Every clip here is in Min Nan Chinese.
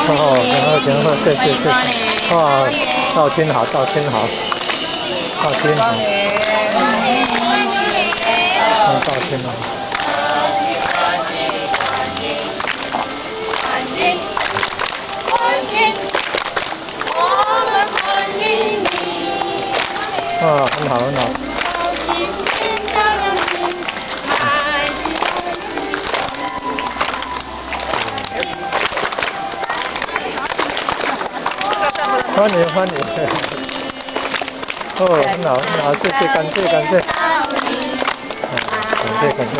哦，真好真好，謝謝謝謝。哇，道親好，道親好，道親好，嗯，道親好。啊，很好很好。歡迎歡迎，哦，很好很好，謝謝感謝感謝，感謝感謝。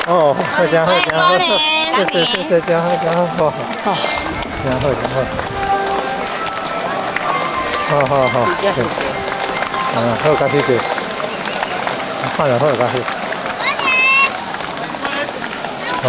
哦，好真好真好，謝謝謝謝，真好真好，好，真好真好，好好好，對，啊，好，感謝謝，看了好感謝，哦。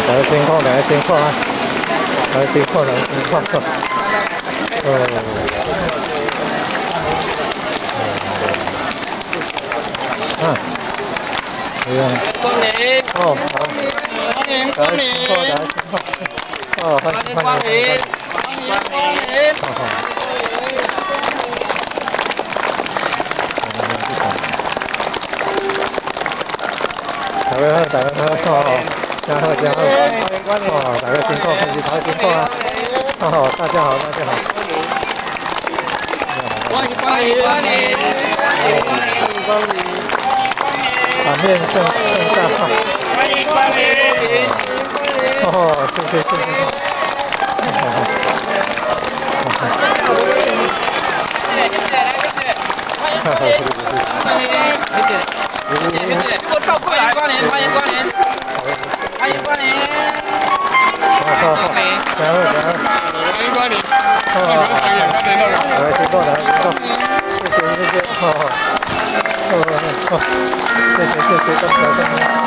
大家辛苦，大家辛苦啊！大家辛苦，大家辛苦。哦。啊。哎呀。光臨。哦，好。歡迎光臨。大家辛苦，哦，歡迎光臨。歡迎光臨。好好。大家好，大家好，真好，真好，哦，大家辛苦，平時頭辛苦啊！哦，大家好，大家好。歡迎光臨，歡迎光臨，光臨。場面盛盛大。歡迎光臨。哦，謝謝謝謝。好好。謝謝謝謝，歡迎光臨。歡迎，謝謝。謝謝，給我照過來，光臨，歡迎光臨。歡迎光臨。好好好，加油加油！歡迎光臨。好好好，來辛苦來辛苦，謝謝謝謝，好好，好好，謝謝謝謝，感謝感謝。